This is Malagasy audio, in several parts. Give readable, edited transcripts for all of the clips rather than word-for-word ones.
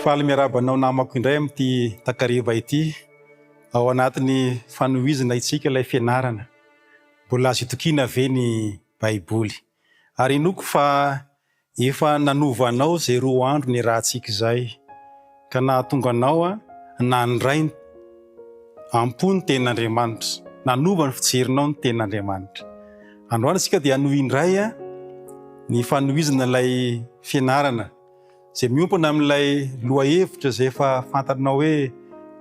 Faly miarahaba anao namako indray amin'ity takariva ity. Ao anatin'ny fanohizana isika ilay fianarana. Mbola azo itokiana ve ny Baiboly? Ary inoako fa efa nanova anao izay roa andro niarahantsika izay, ka nahatonga anao nandray am-po ny Tenin'Andriamanitra, nanova ny fijerinao ny Tenin'Andriamanitra. Androany isika dia hanohy indray ny fanohizana ilay fianarana izay miompana amin'ilay lohahevitra izay efa fantatrao hoe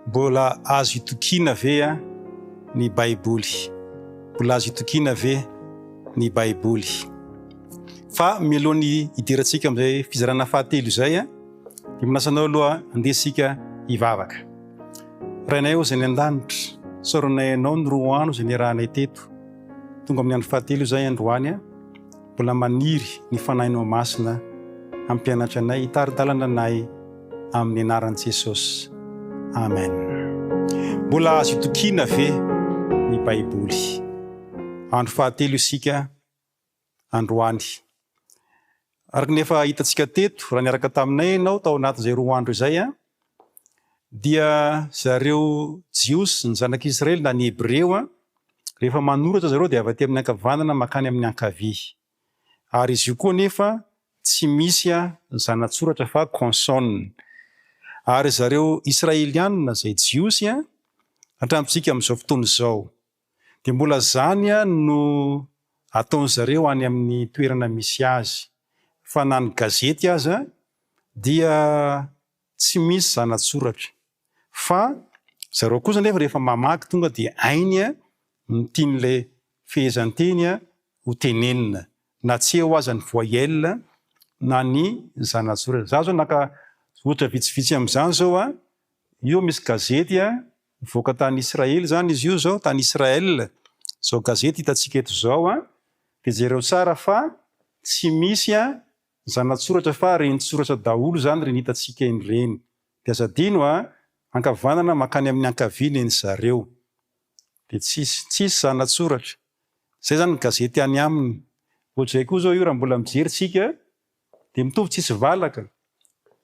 mbola azo itokiana ve ny Baiboly? Mbola azo itokiana ve ny Baiboly? Fa mialohan'ny hidirantsika amin'izay fizarana fahatelo izay, dia manasa anao aloha andeha isika hivavaka. Rainay ao izay any an-danitra, isaoranay anao ny roa andro izay niarahanay teto. Tonga amin'ny andro fahatelo izay androany. Mbola maniry ny Fanahinao Masina hampianatra anay, hitari-dalana anay amin'ny anaran'i Jesosy. Amen. Mbola azo itokiana ve ny Baiboly? Andro fahatelo isika androany. Araka ny efa hitantsika teto, raha niaraka taminay ianao tao anatin'izay roa andro izay, dia zareo Jiosy, ny zanak'Israely na ny Hebreo, rehefa manoratra zareo dia avy aty amin'ny ankavanana mankany amin'ny ankavia. Ary izy io koa anefa tsy misy zanatsoratra fa consonne. Ary zareo Israelianina izay Jiosy hatramintsika amin'izao fotoana izao dia mbola izany no ataon'zareo any amin'ny toerana misy azy fa na ny gazety aza dia tsy misy zanatsoratra fa zareo kosa nefa rehefa mamaky tonga dia hainy ny tian'ilay fehezanteny ho tenenina na tsy eo aza ny voyelle na ny zanatsoratra. Za zao naka ohatra vitsivitsy amin'izany zao a, io misy gazety a nivoaka tany Israely zany izy io zao, tany Israel, zao gazety hitantsika eto zao a, dia jereo tsara fa tsy misy a Zanatsoratra fa renitsoratra daholo izany ireny hitantsika eny ireny. Dia aza adino a, ankavanana mankany amin'ny ankavia neny zareo. Dia tsisy, tsisy zanatsoratra. Izay izany ny gazety any aminy. Ohatr'izay koa izao io raha mbola mijery tsika dia mitovy tsisy valaka.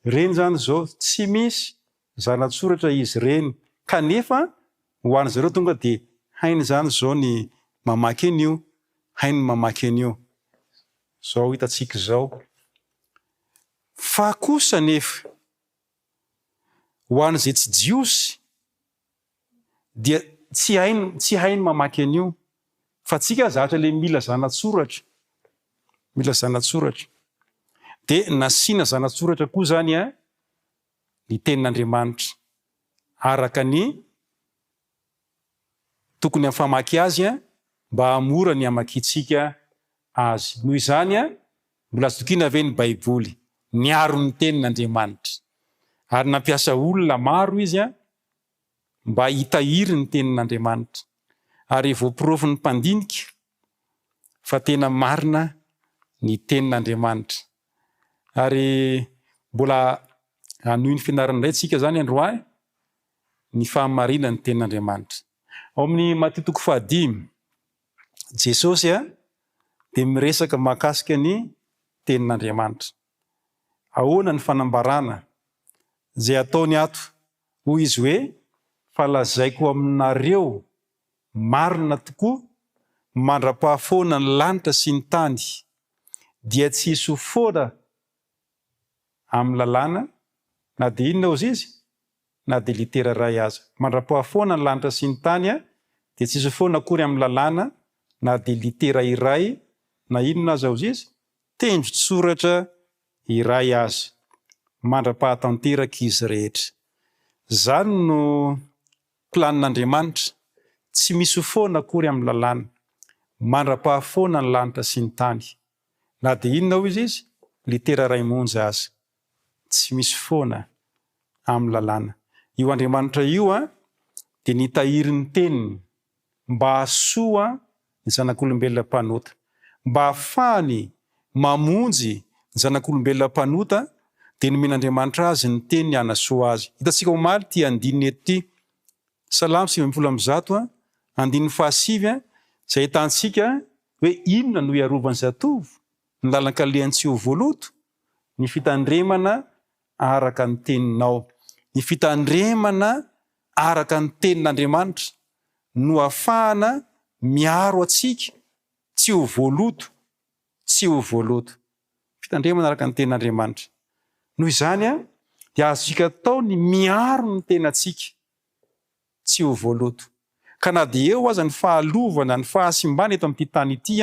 Ireny izany izao tsy misy zanatsoratra izy ireny kanefa ho an'zareo tonga dia hainy izany izao ny mamaky an'io, hainy ny mamaky an'io. Izao hitantsika izao. Fa kosa anefa, ho an'izay tsy Jiosy, dia tsy hainy, tsy hainy mamaky an'io. Fa tsika zatra le mila zana-tsoratra, mila zana-tsoratra. Dia nasiana zana-tsoratra koa izany an, ny tenin'Andriamanitra, araka ny tokony hafamaky azy mba hahamora ny hamakiantsika azy. Noho izany, mbola azo tokiana ve ny Baiboly? Niaro ny Teniny Andriamanitra, ary nampiasa olona maro izy mba hitahiry ny Tenin'Andriamanitra. Ary voaporofon'ny mpandinika fa tena marina ny Tenin'Andriamanitra. Ary mbola hanohy ny fianarana indray isika izany androany. ny fahamarinan'ny Tenin'Andriamanitra. Ao amin'ny Matio toko fahadimy, Jesosy dia miresaka mahakasika ny Tenin'Andriamanitra. Ahoana ny fanambarana izay ataony ato? Hoy izy hoe, Fa lazaiko aminareo marina tokoa, mandra-pahafoana ny lanitra sy ny tany, dia tsy hisy ho foana amin'ny lalàna na dia inona ozy izy, na dia litera iray aza. Mandra-pahafoana ny lanitra sy ny tany dia tsy hisy foana akory amin'ny lalàna na dia litera iray na inona aza ozy izy, tendron-tsoratra iray aza, mandra-pahatanteraka izy rehetra. Izany no planin'Andriamanitra, tsy misy ho foana akory amin'ny lalàna, mandra-pahafoana ny lanitra sy ny tany. Na dia inona hoy izy, litera iray monja aza, tsy misy foana amin'ny lalàna. Io Andriamanitra io dia nitahiry ny teniny mba hahasoa ny zanak'olombelona mpanota. Mba hahafahany mamonjy ny zanak'olombelona mpanota dia nomen'Andriamanitra azy ny teniny hanasoa azy. Hitantsika omaly ity andininy eto ity, Salamo 119, andininy fahasivy, izay ahitantsika hoe inona no hiarovan'ny zatovo ny lalan-kalehany tsy ho voaloto? Ny fitandremana. araka ny teninao. Ny fitandremana araka ny tenin'Andriamanitra no ahafahana miaro antsika tsy ho voaloto, tsy ho voaloto. Fitandremana araka ny tenin'Andriamanitra. Noho izany dia azontsika atao ny miaro ny tenantsika tsy ho voaloto. Ka na dia eo aza ny fahalovana, ny fahasimbana eto amin'ity tany ity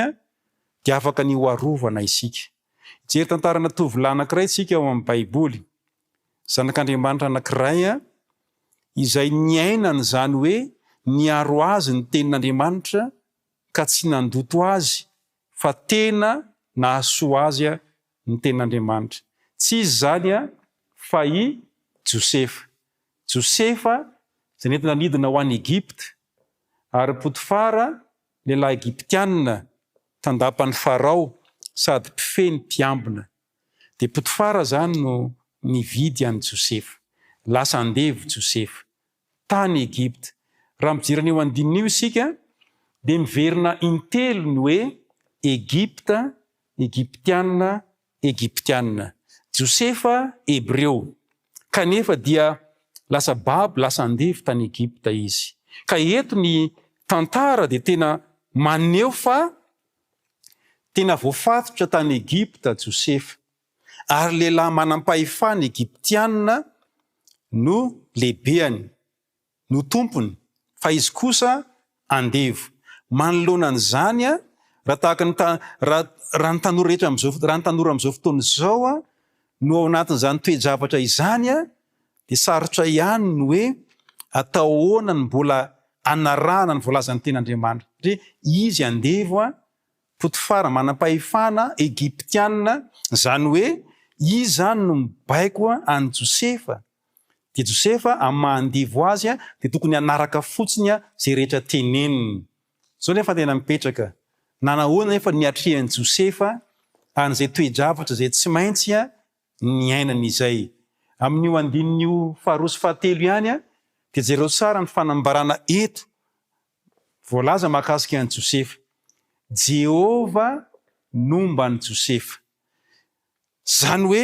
dia afaka ny ho arovana isika. Hijery tantarana tovolahy anankiray isika ao amin'ny Baiboly. Zanak'Andriamanitra anankiray izay niaina an'izany hoe niaro azy ny tenin'Andriamanitra ka tsy nandoto azy fa tena nahasoa azy ny tenin'Andriamanitra. Tsy iza izany fa i Josefa. Josefa izay nentina nidina ho any Egypta, ary Potifara lehilahy Egyptiana tandapan'i Farao sady mpifehy ny mpiambina. Dia Potifara izany no nividy an'i Josefa. Lasa andevo Josefa. Tany Egypta. Raha mijery an'io andininy io isika dia miverina intelo ny hoe Egypta, Egyptiana, Egyptiana. Josefa Hebreo, kanefa dia lasa babo, lasa andevo tany Egypta izy. Ka eto ny tantara dia tena maneho fa tena voafatotra tany Egypta Josefa, ary lehilahy manam-pahefana Egyptiana no lehibehany. no tompony fa izy kosa andevo. Manoloana an'izany, raha tahaka ny raha raha ny tanora rehetra amin'izao raha ny tanora amin'izao fotoana izao no ao anatin'izany toe-javatra izany dia sarotra ihany ny hoe atao ahoana ny mbola anarahana ny voalazan'ny tenin'Andriamanitra satria izy andevo Potifara, manam-pahefana Egyptiana, izany hoe izy izany no mibaiko an'i Josefa. Dia Josefa, amin'ny maha andevo azy, dia tokony hanaraka fotsiny izay rehetra teneniny. Izao nefa tena mipetraka, nanahoana nefa ny niatrehan'i Josefa an'izay toe-javatra izay tsy maintsy niainany izay? Amin'io andininy io faharoa sy fahatelo ihany, dia jereo tsara ny fanambarana eto Voalaza mahakasika an'i Josefa. Jehovah nomba an'i Josefa. Izany hoe,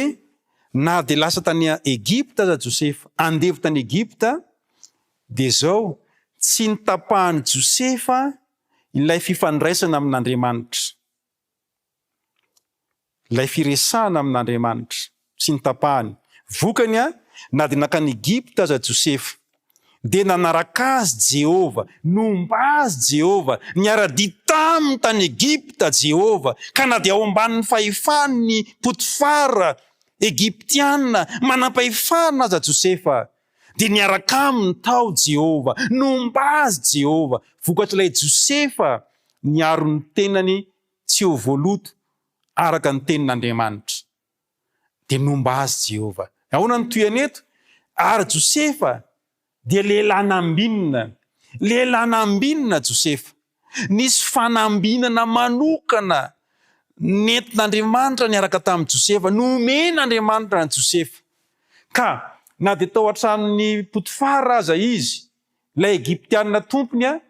na dia lasa tany Egypta aza Josefa, andevo tany Egypta, dia izao, tsy notapahan'i Josefa ilay fifandraisana amin'Andriamanitra. Ilay firesahana amin'Andriamanitra sy ny tapahany. Vokany, na dia nankany Egypta aza Josefa, dia nanaraka azy Jehovah, nomba azy Jehovah, niara-dia taminy tany Egypta Jehovah, ka na dia ao ambanin'ny fahefan'ny Potifara Egyptiana manam-pahefana aza Josefa, dia niaraka aminy tao Jehovah, nomba azy Jehovah. Vokatr'ilay Josefa niaro ny tenany tsy ho voaloto araka ny tenin'Andriamanitra, dia nomba azy Jehovah. Ahoana no tohiny eto? Ary Josefa dia lehilahy nambinina. Lehilahy nambinina Josefa. Nisy fanambinana manokana nentin'Andriamanitra niaraka tamin'i Josefa, nomen'Andriamanitra an'i Josefa. Ka na dia tao an-tranon'i Potifara aza izy, ilay Egyptiana tompony,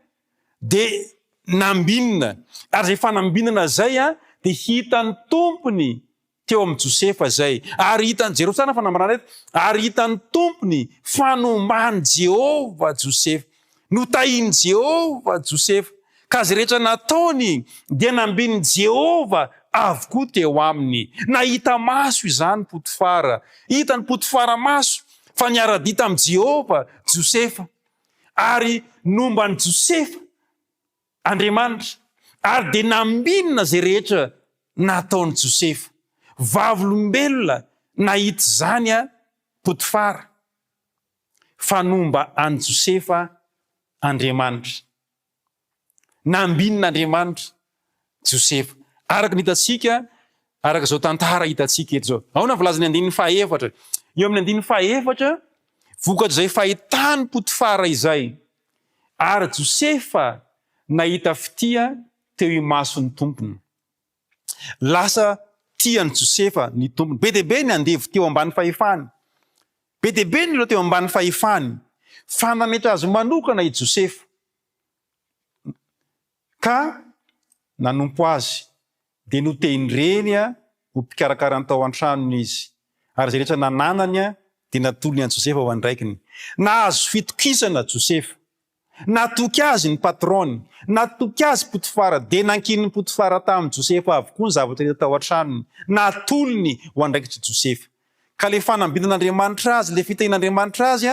dia nambinina. Ary izay fanambinana izay dia hitan'ny tompony teo amin'i Josefa izay. Ary hitan'i, jereo tsara ny fanambarana eto, ary hitan'ny tompony fa nomban'i Jehovah Josefa. Notahin'i Jehovah Josefa, ka izay rehetra nataony dia nambinin'i Jehovah avokoa teo aminy. Nahita maso izany Potifara. Hitan'i Potifara maso fa niara-dia tamin'i Jehovah Josefa. Ary nomban'i Josefa Andriamanitra, ary dia nambinina izay rehetra nataon'i Josefa. Vavolombelona nahita izany Potifara, fa nomba an'i Josefa Andriamanitra. Nambinin'Andriamanitra Josefa. Araka ny hitantsika, araka izao tantara hitantsika eto izao. Ahoana ny voalazan'ny andininy fahaefatra? Eo amin'ny andininy fahaefatra, vokatr'izay fahitan'i Potifara izay, ary Josefa nahita fitia teo imason'ny tompony. Lasa tia an'i Josefa ny tompony. Be dia be ny andevo teo ambany fahefany. Be dia be ny olona teo ambany fahefany. Fa nametra azy manokana i Josefa, ka nanompo azy. Dia notendreny ho mpikarakara ny tao an-tranony izy. Ary izay rehetra nananany. Dia natolony an'i Josefa ho andraikiny. Nahazo fitokisana Josefa. Natoky azy ny patron-ny. Natoky azy Potifara. Dia nankinin'i Potifara tamin'i Josefa avokoa ny zavatra rehetra tao an-tranony. Natolony ho andraikitr'i Josefa. Ka ilay fanambinan'Andriamanitra azy, ilay fitahian'Andriamanitra azy,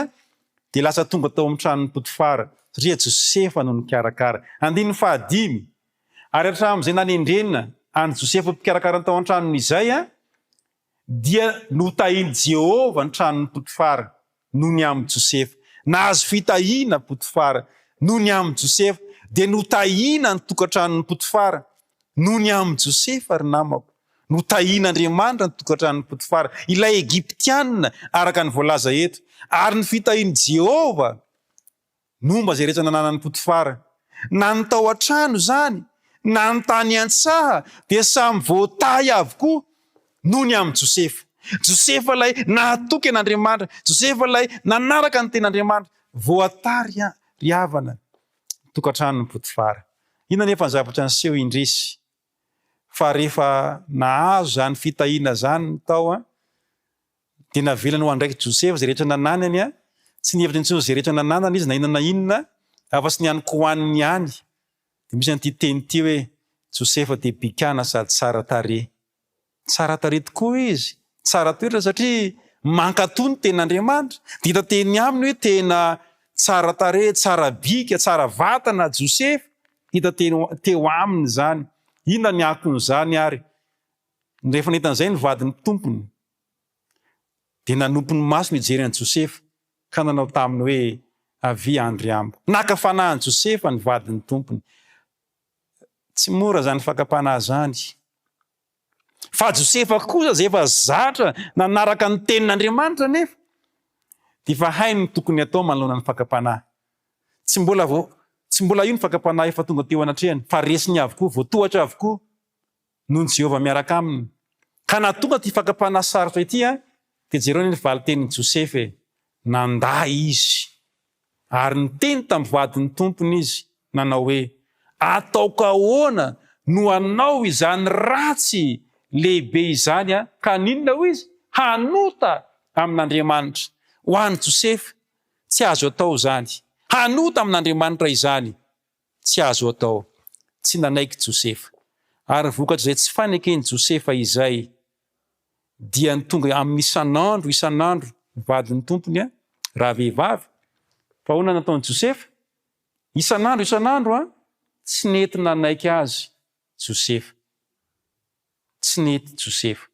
dia lasa tonga tao amin'ny tranon'i Potifara, satria Josefa no nikarakara. Andininy fahadimy, Ary hatramin'izay nanendrena an'i Josefa ho mpikarakara ny tao an-tranony izay, dia notahin'i Jehovah ny tranon'i Potifara noho ny amin'i Josefa. Nahazo fitahiana Potifara noho ny amin'i Josefa. Dia notahiana ny tokantranon'i Potifara noho ny amin'i Josefa, ry namako. Notahian'Andriamanitra ny tokantranon'i Potifara, ilay Egyptiana, araka ny voalaza eto. Ary ny fitahian'i Jehovah Nomba izay rehetra nananan'i Potifara, na ny tao an-trano izany, na ny tany an-tsaha, dia samy voatahy avokoa noho ny amin'i Josefa. Josefa ilay nahatoky an'Andriamanitra, Josefa ilay nanaraka ny tenin'Andriamanitra, voatahy ry havana ny tokantranon'i Potifara. Inona anefa ny zavatra niseho indrisy? Fa rehefa nahazo izany fitahiana izany ny tao, Dia navelany ho andraikitr'i Josefa izay rehetra nananany, tsy nihevitra intsony izay rehetra nananany izy na inona na inona, afa-tsy ny hanin-kohaniny ihany. Dia misy an'ity teny ity hoe, Josefa dia bikàna sady tsara tarehy. Tsara tarehy tokoa izy, tsara toetra satria mankatò ny tenin'Andriamanitra. Dia hita teny aminy hoe tena tsara tarehy, tsara bika, tsara vatana Josefa. Hita teo aminy izany. Inona ny akon'izany ary? Rehefa nahita an'izay ny vadin'ny tompony, dia nanopy ny masony hijery an'i Josefa, ka nanao taminy hoe, Avia handry amiko. Naka fanahy an'i Josefa ny vadin'ny tompony. Tsy mora izany fakam-panahy izany. Fa Josefa kosa, izay efa zatra nanaraka ny tenin'Andriamanitra anefa, dia efa hainy ny tokony hatao manoloana ny fakam-panahy. Tsy mbola vao, tsy mbola io ny fakam-panahy efa tonga teo anatrehany, fa resiny avokoa, voatohatra avokoa. noho ny Jehovah miaraka aminy. Ka na tonga ity fakam-panahy sarotra ity, dia jereo anie ny valin-tenin'i Josefa e! Nandà izy, ary niteny tamin'ny vadin'ny tompony izy, nanao hoe, Ataoko ahoana no hanao izany ratsy lehibe izany ka haninona, hoy izy? Hanota amin'Andriamanitra. Ho an'i Josefa, tsy azo atao izany. Hanota amin'Andriamanitra izany. Tsy azo atao. Tsy nanaiky Josefa. Ary vokatr'izay tsy faneken'i Josefa izay, dia ny tonga amin'ny isan'andro isan'andro ny vadin'ny tompony, rahavehivavy. Fa ahoana no nataon'i Josefa? Isan'andro isan'andro, tsy nety nanaiky azy Josefa. Tsy nety Josefa.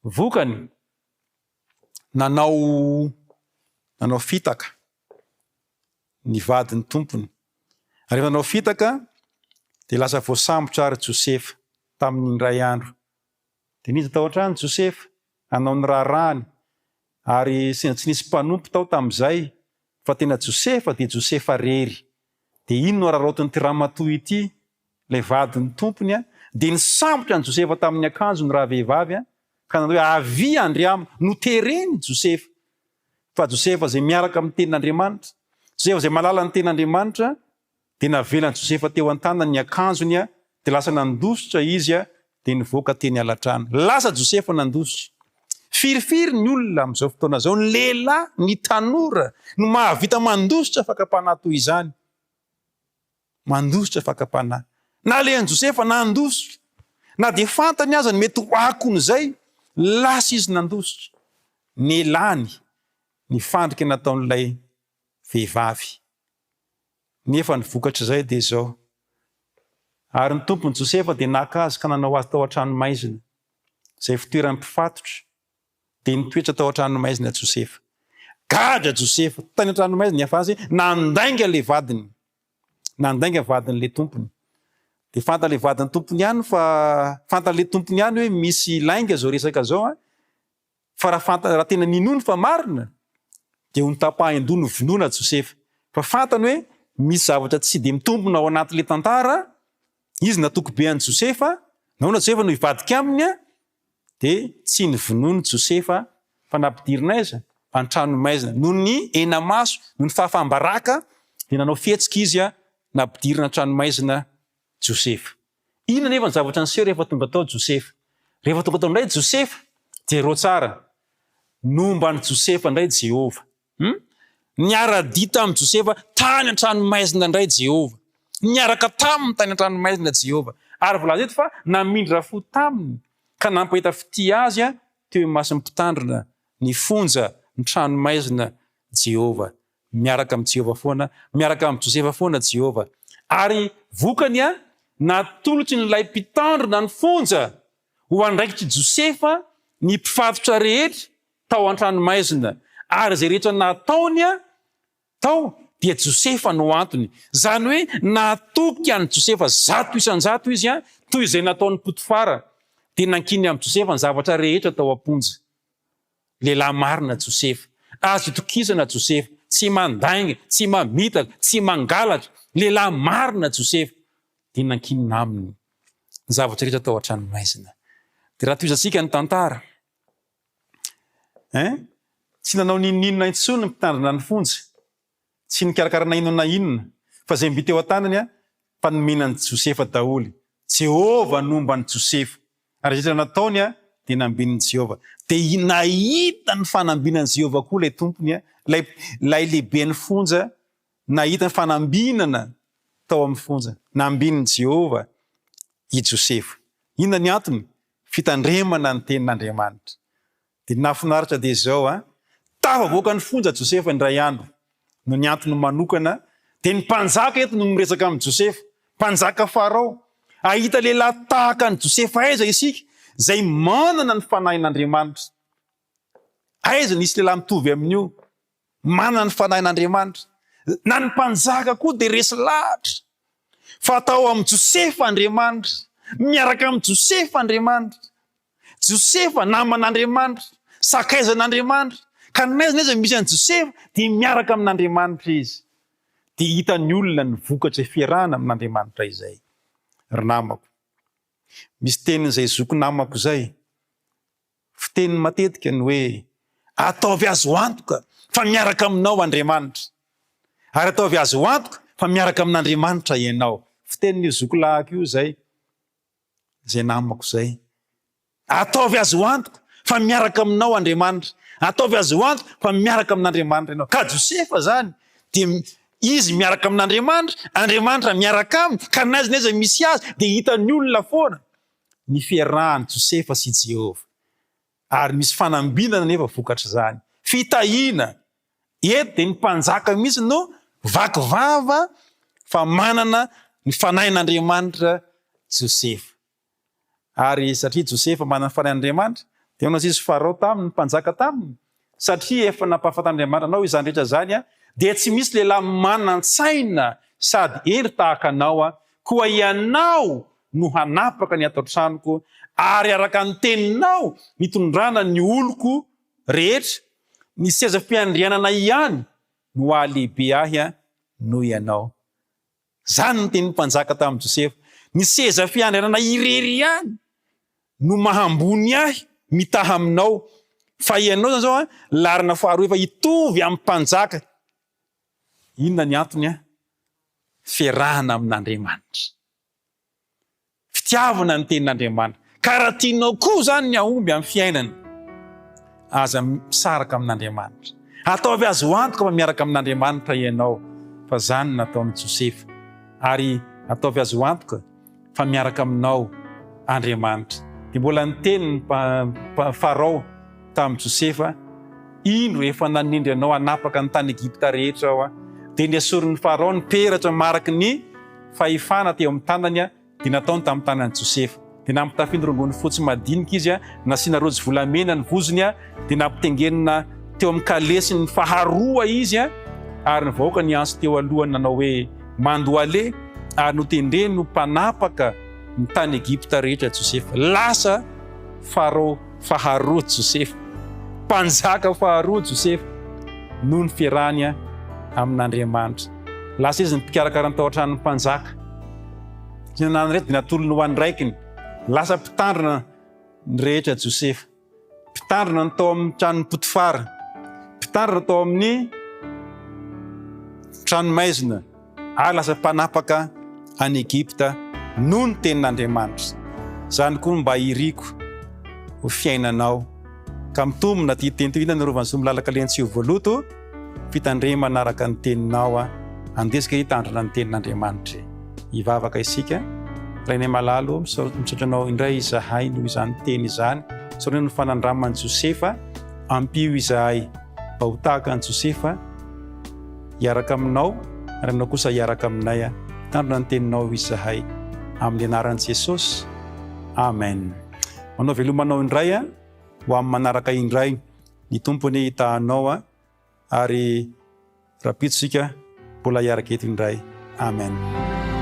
Vokany, nanao nanao fitaka. ny vadin'ny tompony. Ary rehefa nanao fitaka, dia lasa voasambotra àry Josefa, tamin'ny indray andro. Dia niditra tao an-trano Josefa, hanao ny raharahany, ary sendra tsy nisy mpanompo tao tamin'izay, fa tena Josefa dia Josefa irery. Dia iny no araraotin'ity ramatoa ity, ilay vadin'ny tompony, dia nisambotra an'i Josefa tamin'ny akanjony rahavehivavy, ka nanao hoe, Avia, Andriama! Notereny Josefa. Fa Josefa izay miaraka amin'ny tenin'Andriamanitra, Josefa izay mahalala ny tenin'Andriamanitra, dia navelan'i Josefa teo an-tanany ny akanjony, dia lasa nandositra izy, dia nivoaka teny alatrano. Lasa Josefa nandositra. Firifiry ny olona amin'izao fotoana izao, ny lehilahy, ny tanora, no mahavita mandositra fakam-panahy toy izany. Mandositra fakam-panahy. Nalehan'i Josefa nandositra. Na dia fantany aza ny mety ho akon'izay, lasa izy nandositra. Nelany ny fandrika nataon'ilay vehivavy. Nefa ny vokatr'izay dia izao, Ary ny tompon'i Josefa dia naka azy ka nanao azy tao an-tranomaizina, izay fitoeran'ny mpifatotra. Dia nitoetra tao an-tranomaizina Josefa. Gadra Josefa, tany an-tranomaizina, nihafa azy, nandainga ilay vadiny. Nandainga vadin'ilay tompony. Dia fantan'ilay vadin'ny tompony ihany fa, fantan'ilay tompony ihany hoe misy lainga izao resaka izao an. Fa raha fantany, raha tena ninoany fa marina, dia ho notapahin-doha novonoina Josefa. Fa fantany hoe misy zavatra tsy dia mitombina ao anatin'ilay tantara, izy natoky be an'i Josefa, nahoana Josefa no hivadika aminy an? Dia tsy novonoin'i Josefa fa nampidirina aiza? An-tranomaizina. Noho ny hena-maso, noho ny fahafaham-baraka, dia nanao fihetsika izy nampidirina an-tranomaizina Josefa. Inona anefa ny zavatra niseho rehefa tonga tao Josefa? Rehefa tonga tao indray Josefa, jereo tsara. Nomba an'i Josefa indray Jehovah. Hum? Niara-dia tamin'i Josefa tany an-tranomaizina indray Jehovah. Niaraka taminy tany an-tranomaizina Jehovah. Ary voalaza eto fa namindra fo taminy ka nampahita fitia azy teo imason'ny mpitandrina ny fonja, ny tranomaizina, Jehovah. Miaraka amin'i Jehovah foana, miaraka amin'i Josefa foana Jehovah. Ary vokany, natolotry ny ilay mpitandrina ny fonja ho andraikitr'i Josefa ny mpifatotra rehetra tao an-tranomaizina, ary izay rehetra nataony tao dia Josefa no antony. Izany hoe natoky an'i Josefa 100% izy, toy izay nataon'i Potifara, dia nankininy amin'i Josefa ny zavatra rehetra tao am-ponja. Lehilahy marina Josefa. Azo itokisana Josefa. Tsy mandainga, tsy mamitaka, tsy mangalatra. Lehilahy marina Josefa. Dia nankinina aminy ny zavatra rehetra tao an-tranomaizina. Dia raha tohizantsika ny tantara, hein? Tsy nanao n'inon'inona intsony ny mpitandrina ny fonja, tsy nikarakara na inona na inona, fa izay mby teo an-tanany fa nomena an'i Josefa daholo. Jehovah nomba an'i Josefa, ary izay rehetra nataony dia nambinin'i Jehovah. Dia nahita ny fanambinan'i Jehovah koa ilay tompony, ilay ilay lehiben'ny fonja, nahita ny fanambinana tao amin'ny fonja. Nambinin'i Jehovah i Josefa. Inona ny antony? Fitandremana ny tenin'Andriamanitra. Dia ny nahafinaritra dia izao an, tafavoaka ny fonja Josefa indray andro, noho ny antony manokana, dia ny mpanjaka eto no miresaka amin'i Josefa, mpanjaka Farao, hahita lehilahy tahaka an'i Josefa aiza isika, izay manana ny fanahin'Andriamanitra? Aiza nisy lehilahy mitovy amin'io, manana ny fanahin'Andriamanitra? Na ny mpanjaka koa dia resy lahatra fa tao amin'i Josefa Andriamanitra, miaraka amin'i Josefa Andriamanitra. Josefa, naman'Andriamanitra, sakaizan'Andriamanitra, ka n'aiza n'aiza misy an'i Josefa dia miaraka amin'Andriamanitra izy. Dia hitan'ny olona ny vokatra fiarahana amin'Andriamanitra izay. Ry namako, misy tenin'izay zoky namako izay, fiteniny matetika ny hoe, ataovy azo antoka fa miaraka aminao Andriamanitra. Ary ataovy azo antoka fa miaraka amin'Andriamanitra ianao. Fitenin'io zoky lahako io izay. Izay namako izay. Ataovy azo antoka fa miaraka aminao Andriamanitra. Ataovy azo antoka fa miaraka amin'Andriamanitra ianao. Ka Josefa izany dia izy miaraka amin'Andriamanitra, Andriamanitra miaraka aminy, ka n'aiza n'aiza misy azy dia hitan'ny olona foana ny fiarahan'i Josefa sy Jehovah. Ary misy fanambinana anefa vokatr'izany. Fitahiana. Eto dia ny mpanjaka mihitsy no vaky vava fa manana ny fanahin'Andriamanitra Josefa. Ary satria Josefa manana ny fanahin'Andriamanitra, dia hoy izy Farao taminy, mpanjaka taminy, satria efa nampahafantarin'Andriamanitra anao izany rehetra izany, dia tsy misy lehilahy manan-tsaina sady hendry tahaka anao, koa ianao no hanapaka ny ato an-tranoko, ary araka ny teninao nitondrana ny oloko rehetra, ny seza fiandrianana ihany no hahalehibe ahy noho ianao. Izany no tenin'ny mpanjaka tamin'i Josefa, Ny seza fiandrianana irery ihany no maha ambony ahy mitaha aminao, fa ianao izany izao laharana faharoa efa hitovy amin'ny mpanjaka. Inona ny antony? Fiarahana amin'Andriamanitra. Fitiavana ny tenin'Andriamanitra. Ka raha tianao koa izany ny hahomby amin'ny fiainana, aza misaraka amin'Andriamanitra. Ataovy azo antoka fa miaraka amin'Andriamanitra ianao, fa izany no nataon'i Josefa. Ary ataovy azo antoka fa miaraka aminao Andriamanitra. Dia mbola niteny ny Farao tamin'i Josefa, Indro, efa nanendry anao hanapaka ny tany Egypta rehetra aho. Dia nesorin'i Farao ny peratra mariky ny fahefana teo amin'ny tanany, dia nataony tamin'ny tanan'i Josefa. Dia nampitafiany rongony fotsy madinika izy, nasiana rojo volamena ny vozony, dia nampitengenina teo amin'ny kalesiny faharoa izy, ary ny vahoaka niantso teo alohany nanao hoe, Mandohaleha! Ary notendreny ho mpanapaka ny tany Egypta rehetra Josefa. Lasa Farao faharoa Josefa, mpanjaka faharoa Josefa, noho ny fiarahany amin'Andriamanitra. Lasa izy ny mpikarakara ny tao an-tranon'ny mpanjaka. Ny anarany rehetra dia natolony ho an'ny raikiny. Lasa mpitandrina ny rehetra Josefa. Mpitandrina ny tao amin'ny tranon'i Potifara. Mpitandrina tao amin'ny tranomaizina ary lasa mpanapaka any Egypta noho ny tenin'Andriamanitra. Izany koa no mba iriko ho fiainanao. Ka mitombina ity teny ity, inona no arovan'ny soa milalaka leny tsy ho voaloto? Fitandremana araka ny teninao aho. Andeha isika hitandrina ny tenin'Andriamanitra e. Hivavaka isika. Rainay malala ô, misaotra anao indray izahay noho izany teny izany. Misaotra anao ny fanandraman'i Josefa. Ampio izahay mba ho tahaka an'i Josefa, hiaraka aminao ary aminao kosa hiaraka aminay. Hitandrina ny teninao izahay. Amin'ny anaran'i Jesosy. Amen. Manao veloma anao indray ho amin'ny manaraka indray. Ny Tompo anie hitaha anao ary rahampitso isika mbola hiaraka eto indray. Amen.